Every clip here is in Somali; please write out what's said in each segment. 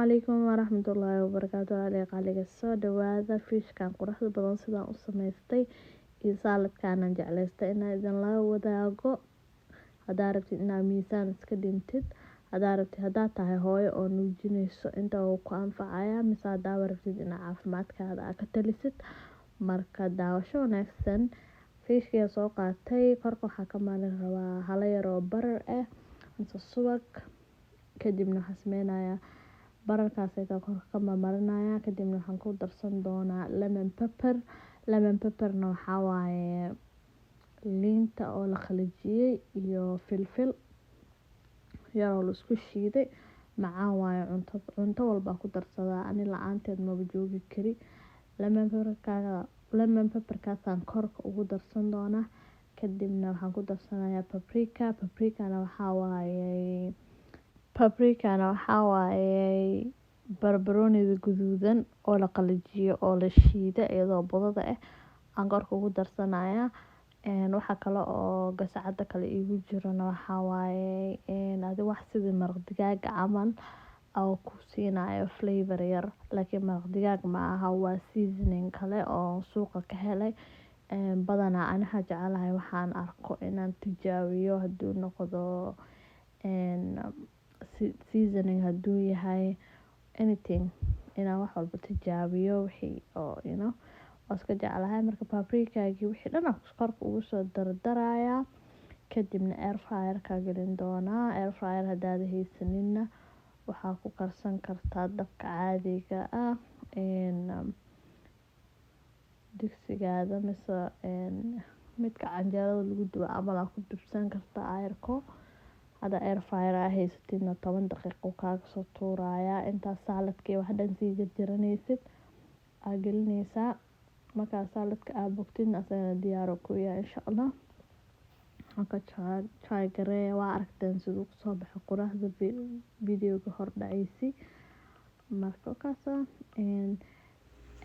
Calaykum waraxmatullaahi wabarakaatu. Qaaliga, soo dhawaada. Fishkan quruxda badan sidaan u samaystay iyo saladkaan jeclaystay inaan idinla wadaago. Hadaa rabtid inaad miisaan iska dhintid, hadaa rabtid, hadaa tahay hooyo oo nuujinayso, inta wuu ku anfacaya, mise hadaa rabtid inaad caafimaadkaada aad ka talisid. Marka daawasho wanaagsan. Fishkiga soo qaatay, korka waxaa ka marin rabaa hala yar oo butter ah mise subag. Kadibna waxaan sameynayaa butterkaas ayta korka ka marmarinaya. Kadibna waxaan ku darsan doonaa lemon pepper. Lemon pepperna waxaa waaye liinta oo la qalajiyey iyo filfil yar oo la isku shiiday. Macaan waaye, cunto walba ku darsadaa, ani la-aanteed maba joogi kari. Lemon pepperkaaga, lemon pepperkaasaan korka ugu darsan doonaa. Kadibna waxaan ku darsanayaa paprika. Paprikana waxaa waaye barbaroonida guduudan oo la qalajiyey oo la shiiday iyadoo budada ah aan korka ugu darsanayaa. Waxa kale oo gasacada kale iigu jirana waxaa waaye adi wax sidii maraq digaaga camal oo ku siinayo flavor yar, laakiin maraq digaag ma aha, waa seasoning kale oo suuqa ka helay. Badanaa ani waxaan jecelahay waxaan arko inaan tijaabiyo, haduu noqdo seasoning, haduu yahay anything, inaan wax walba tijaabiyo wixii oo waa iska jeclahay. Marka paprikagii wixii dhan aan korka ugu soo dardarayaa. Kadibna air fryer-ka gelin doonaa. Air fryer hadaad haysanina, waxaa ku karsan kartaa dabka caadiga ah, digsigaada mise midka canjeerada lagu dubo camal aa ku dubsan kartaa ayarko. Hada air fryer aa haysatidna, 10 daqiiqo kaaga soo tuuraya. Intaas saladkii wax dhan sii jarjaranaysid aa gelinaysaa. Markaa saladka aa bogtidna, asagana diyaar uu ku yahay, insha Allah. Marka try gareeya. Waa aragteen siduu kusoo baxay quruxda videoga hor dhacaysi. Marka kaasa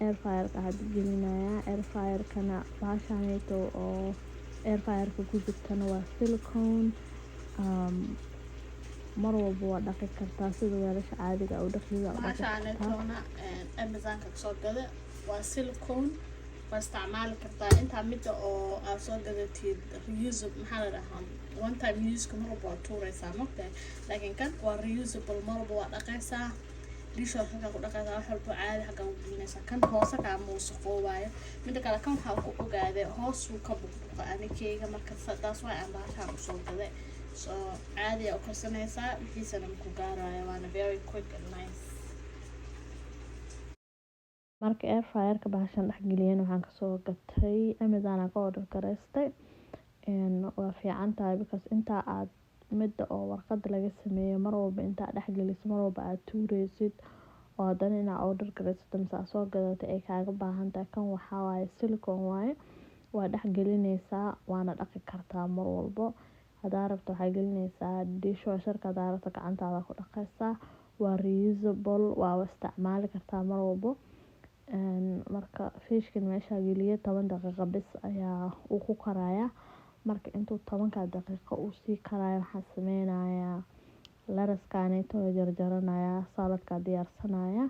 air fryerka hadda gelinayaa. Air fryerkana bahashaneyto oo air fryerka ku jirtana waa silicone. Mar walba waa dhaqi kartaa, sida weelasha caadiga ah u dhaqida u dhaqi kartaa. Bahashaanetoona Amazonka kasoo gada, waa silicone, waa isticmaali kartaa intaa midda oo aad soo gadatid reusable, maxaa la dhahaa, one time use-ka, mar walba waa tuuraysaa, mogtahay? Laakiin kan waa reusable, mar walba waa dhaqaysaa, dishwasher ku dhaqaysaa, wax walba caadi xagga u gelinaysaa. Kan hoose kaama wasaqoobaayo. Midda kale, kan waxaa ku ogaaday hoosuu ka buqbuqa anikeyga. Marka taas waa aan bahashaan usoo gaday. So caadi aa u karsanaysaa, wixiisana maku gaarayo, waana very quick and nice. Marka air fryerka bahashan dhex geliyeen, waxaan kasoo gatay Amazon, aan ka order gareystay. Waa fiican tahay because intaa aad midda oo warqada laga sameeyo mar walba intaa dhex geliso, mar walba aad tuureysid oo haddana inaa order gareysato mise aad soo gadatay ay kaaga baahan tahay. Kan waxaa waaye silicone waaye, waa dhex gelineysaa, waana dhaqi kartaa mar walbo. Hadaa rabto waxaa gelineysaa dishwasherka, hadaa rabto gacantaada ku dhaqeysaa. Waa reusable, waa isticmaali kartaa mar walbo. Marka fishkan meesha geliye, 10 daqiiqo bis ayaa uu ku karayaa. Marka intuu 10-ka daqiiqo uu sii karayo, waxaan sameynayaa lettuce-kaneeto jarjaranayaa, saladka diyaarsanaya.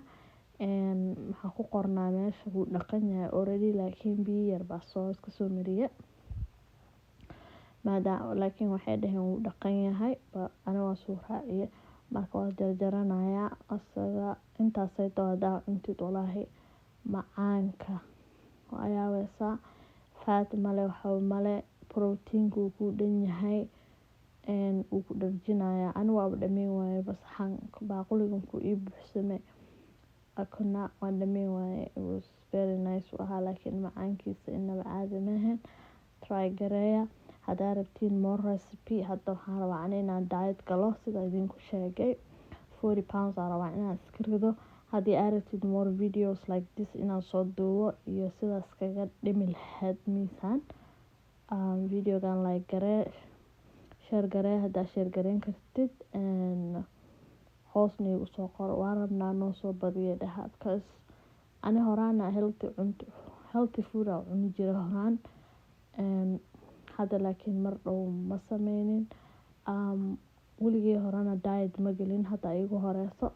Waxaa ku qornaa meesha wuu dhaqan yahay already, laakiin biyo yar baa soo iska soo mariye maadaama, laakiin waxay dhaheen wuu dhaqan yahay, ani waa soo raaciye. Marka waa jarjaranayaa asaga. Intaasayto hadaa cuntid, walaahi macaanka waa yaabeysaa. Fat male, waxba male, proteinka wuu ku dhan yahay, wuu ku dharjinayaa. Ani waaba dhameyn waaye saxan baaquligan ku ii buuxsamay akuna waan dhameyn waaye. It was very nice uu ahaa, laakiin macaankiisa inaba caadi maahan. Try gareeya hadaa rabtiin more recipe. Hadda waxaan rabaa ani inaan diet galo, sida idinku sheegay, 40 pounds aan rabaa inaan iska rido. Haddii aad rabtid more videos like this inaan soo duubo iyo sidaas kaga dhimi lahayd miisaan, videogan like garee, share garee haddaa share gareyn kartid, hoosna igu soo qoro "waan rabnaa, noo soo badiya" dhaha, because ani horaana healthy cunto, healthy food aan cuni jiray horaan. Hadda laakiin mar dhow ma sameynin. Weligay horena diet ma gelin, hadda igu horeyso.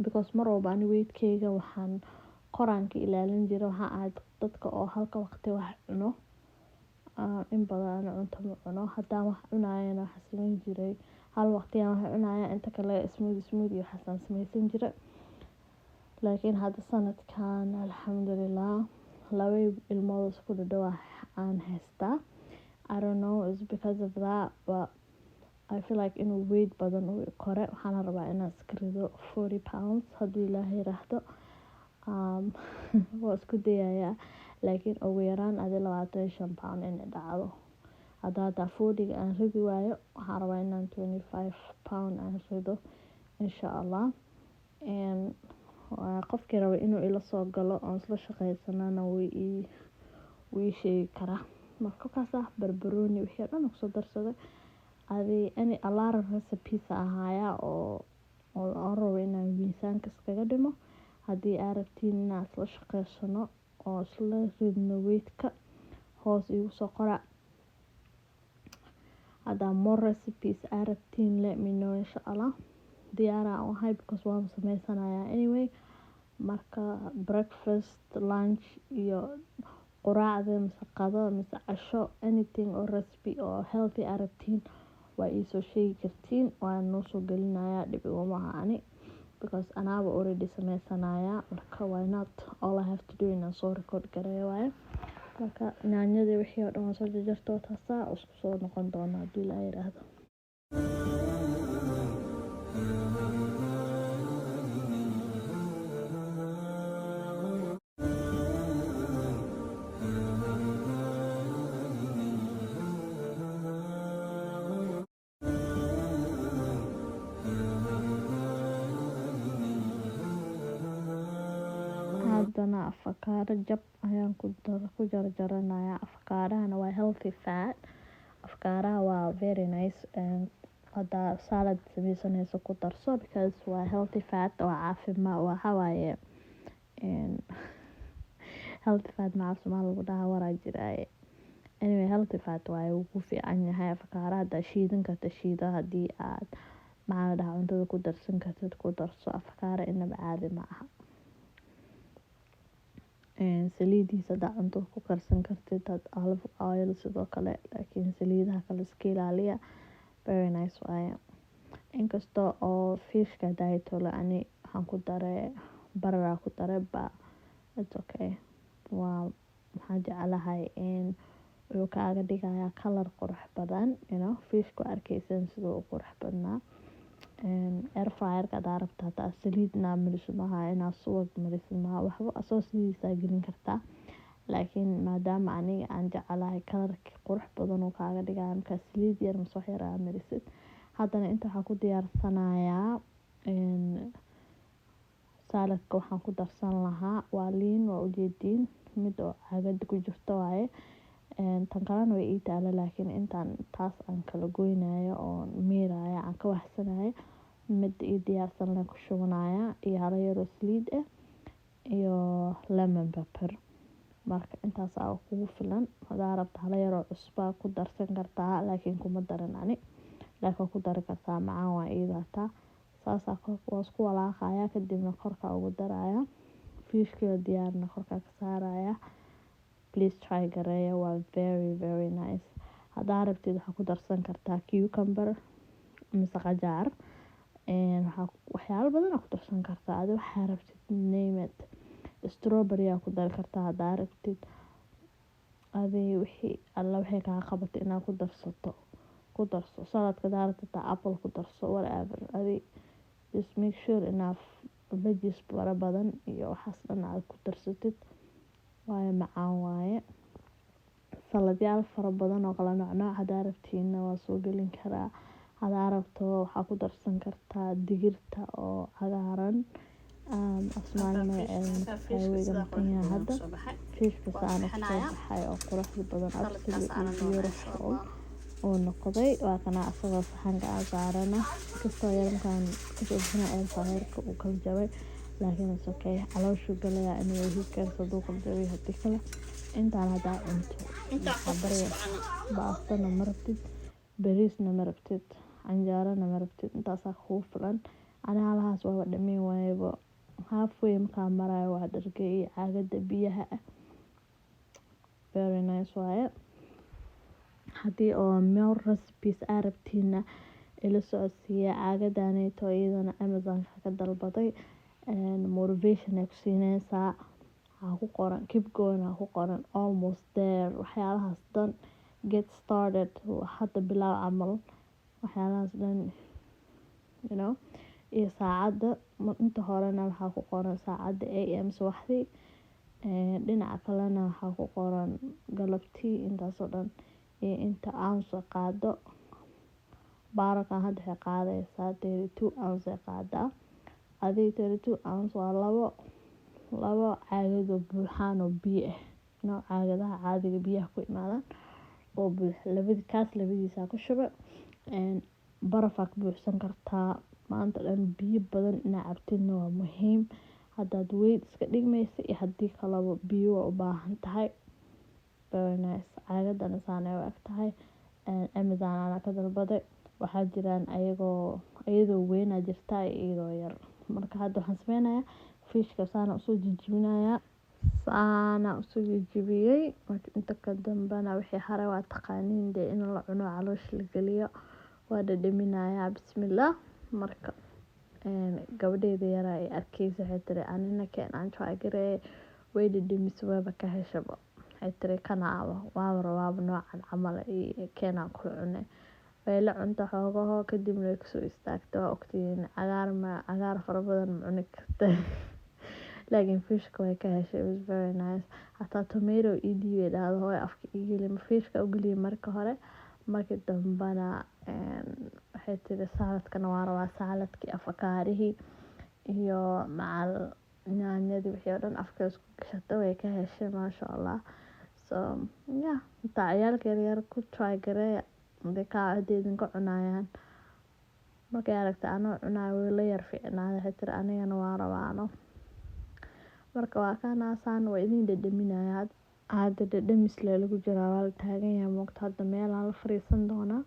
Because mar walba ani weightkeyga waxaan koraan ka ilaalin jiray. Waxaan ahay dadka oo halka waqti wax cuno. In badan cunto ma cuno. Haddaan wax cunayana, waxaan sameyn jiray hal waqti aan wax cunaya, inta kale smoothie waxaasaan sameysan jiray. Laakiin hadda sanadkan, alxamdulilah, laba ilmood isku dhadhow aan haystaa. I don't know it's because of that, but I feel like inuu weight badan uu kore. Waxaana rabaa inaan iska rido 40 pounds, hadduu Ilaahay yiraahdo. Waa isku dayayaa, laakiin ugu yaraan adi 25 pound inay dhacdo. Hadda hataa 40-ga aan ridi waayo, waxaan rabaa inaan 25 pound aan rido, insha Allah. Qofkii raba inuu ila soo galo oon isla shaqeysanana, wuu ii sheegi karaa. Marka kaas ah barbarooni wixii oo dhan kusoo darsaday. Adi any a lot of recipes ahaaya oo aan rabo inaan miisaanka iskaga dhimo. Haddii aad rabtiin inaan isla shaqeysano oo isla ridno weightka, hoos igu soo qora. Haddaa more recipes aad rabtiin, let me know, insha Allah. Diyaar aan u ahay because waan sameysanayaa anyway. Marka breakfast, lunch iyo quraacda mise qadada mise casho, anything oo recipe oo healthy aad rabtiin, waa iisoo sheegi kartiin, waan noo soo gelinayaa. Dhib iguma aha ani because anaaba already sameysanaya. Marka why not? All I have to do inaan soo record gareeyo waaye. Marka yaanyadii wixii oo dhan waan soo jarjarto, taasaa isku soo noqon doona haddii Ilaahay yiraahdo. Haddana afakaadho jab ayaan ku jarjaranayaa. Afakaadhahana waa healthy fat. Afakaadhaha waa very nice. Haddaa salad sameysanayso, ku darso because waa healthy fat, waa caafimaad. Waxaa waaye healthy fat, maxaa Soomaali lagu dhahaa? Waraa jiraaye. Anyway, healthy fat waaye, wuu ku fiican yahay afakaadhaha. Haddaa shiidan karta, shiido. Haddii aad, maxaa la dhahaa, cuntada ku darsan kartid, ku darso. Afakaadho inaba caadi ma aha. Saliidiisa hadaa cuntada ku karsan kartid, olive oil sidoo kale, laakiin saliidaha kale iska ilaaliya. Very nice waaye. Inkasta oo fishka dietole ani waxaan ku daray butter ku daray, but it's okay. Waa waxaan jeclahay in wuxuu kaaga dhigayaa color qurux badan. Fishka waa arkeysan siduu u qurux badnaa. Air fryerka hadaa rabto, hataa saliid inaa marisid maaha, inaa subag marisid maaha, waxba, asoo sidiisa gelin kartaa. Laakiin maadaama aniga aan jeclahay colorka qurux badan uu kaaga dhigaya markaa saliid yar mise wax yar aa marisid. Haddana inta waxaan ku diyaarsanayaa saladka. Waxaan ku darsan lahaa waa liin, waa ujeediin, mid oo caagada ku jirto waaye. Tan kalena way ii taala, laakiin intaan taas aan kala goynayo oo miirayo aan ka waxsanayo, mid ii diyaarsan leen ku shubanaya iyo hala yaroo saliid ah iyo lemon pepper. Marka intaas aa kugu filan. Hadaa rabto, hala yaroo cusba ku darsan kartaa, laakiin kuma darin ani, laakiin waa ku dari kartaa, macaan waa iyada hataa. Saasaa waa isku walaaqaya, kadibna korka ugu daraya. Fishkii diyaarna korka ka saaraya. Please try gareeya, waa very very nice. Hadaa rabtid, waxaa ku darsan kartaa cucumber mise qajaar. Waxyaalo badan aa ku darsan kartaa adi, waxaa rabtid, name it. Strawberry aa ku dari kartaa hadaa rabtid. Adi wixii alla waxay kaa qabatay inaad ku darsato, ku darso. Saladka hadaa rabtid, xitaa apple ku darso, whatever. Adi just make sure inaad veggies fara badan iyo waxaas dhan aad ku darsatid, waayo macaan waaye. Saladyaal fara badan oo kala nooc nooc hadaa rabtiina, waa soo gelin karaa. Hadaa rabto, waxaa ku darsan kartaa digirta oo cagaaran. Afsoomaali magaceeda wayga maqan yahay. Hadda fishka saan kusoo baxay oo quruxda badan, absolutely beautiful uu noqday. Waa kana asagoo saxanka aan saarana. Inkastoo yar markaan kasoo bixina air fryerka uu kala jabay, laakiin it's okay, calooshuu galayaa anyway. Who cares hadduu kala jabay, haddii kale intaan haddaa cunto, waxaa barya baastana ma rabtid, bariisna ma rabtid, canjeerana ma rabtid, intaasaa kugu filan. Ani halahaas waaba dhameyn waayaba. Halfway markaan maraayo waa dhargay iyo caagada biyaha ah. Very nice waaye. Haddii oo more recipes aa rabtiina, ila socodsiiya. Caagadaneyto iyadana Amazon ka dalbaday. Motivation ay ku siineysaa. Waxaa ku qoran "Keep going", aa ku qoran "Almost there", waxyaalahaas dhan, "Get started", hadda bilaaw camal, waxyaalahaas dhan. Iyo saacadda inta horena waxaa ku qoran saacadda AM, subaxdii. Dhinaca kalena waxaa ku qoran galabtii. Intaasoo dhan iyo inta ounce qaado. Baarakan hadda waxay qaadaysaa 32 ounce ay qaadaa. Adiga 32 ounce waa labo caagad oo buuxaan oo biyo ah, no, caagadaha caadiga biyaha ku imaadaan oo buux. Labadi kaas labadiisa ku shuba. Barafaa ka buuxsan kartaa. Maanta dhan biyo badan inaa cabtidna waa muhiim. Haddaad weight iska dhigmaysa iyo haddii kalaba, biyo waa u baahan tahay. Very nice. Caagadana saan ay u eg tahay. Amazon ana ka dalbaday. Waxaa jiraan ayagoo iyadoo weynaa jirtaa iyo iyadoo yar. Marka hadda waxaan sameynayaa fishka saana usoo jijibinayaa. Saana usoo jijibiyey. Marka inta ka dambena wixii haray waa taqaaniin dee, in la cuno, caloosha la geliyo. Waa dhadhaminayaa, bismillah. Marka gabadheyda yaraa ay arkeysa, waxay tiri, "Anina keen aan try gareeye." Way dhadhamisay, waaba ka heshaba. Waxay tiri, "Kanaaba waaba rabaaba noocan camal, keenaan kula cunay." Way la cunta xoogaho, kadibna way kasoo istaagtay. Waa ogtihiin, cagaar ma cagaar fara badan ma cuni karta, laakiin fishka way ka heshay. It was very nice. Hataa tomato ii dhiibay, dhahdo, "Hooyo, afka ii geli." Fishka u geliyay marka hore. Markii dambana waxay tiri, "Saladkana waa rabaa." Saladkii, afakaarihii iyo macal yaanyadii, wixii oo dhan afka isku gashatay. Way ka heshay, maasha Allah. So yeah, intaa ciyaalka yaryar ku try gareeya hadday idinka cunayaan. Markay aragtay anoo cunayo, way la yar fiicnaaday. Waxay tiri, "Anigana waa rabaano." Marka waa kana saan waa idin dhadhaminaya. Hadda dhadhamis lee lagu jiraa, waa la taagan yahay moogta. Hadda meelaan la fariisan doonaa,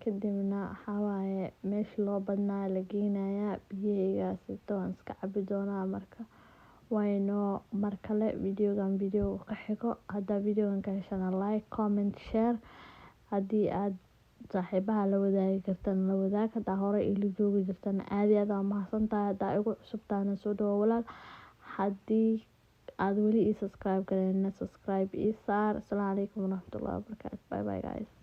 kadibna waxaa waaye meeshii loo badnaa la geynayaa. Biyahaygaasito waan iska cabi doonaa. Marka waynoo mar kale videogan video ka xigo. Haddaa videogan ka heshana, like, comment, share. Haddii aad saaxiibaha la wadaagi kartana, la wadaag. Haddaa hore ila joogi jirtana, aad iyo aad waa mahadsan tahay. Haddaa igu cusubtaana, soo dhawo walaal. Haddii aad weli ii subscribe gareyna, subscribe ii saar. Asalaamu calaykum waraxmatullahi wabarakaatu. Bye bye, guys.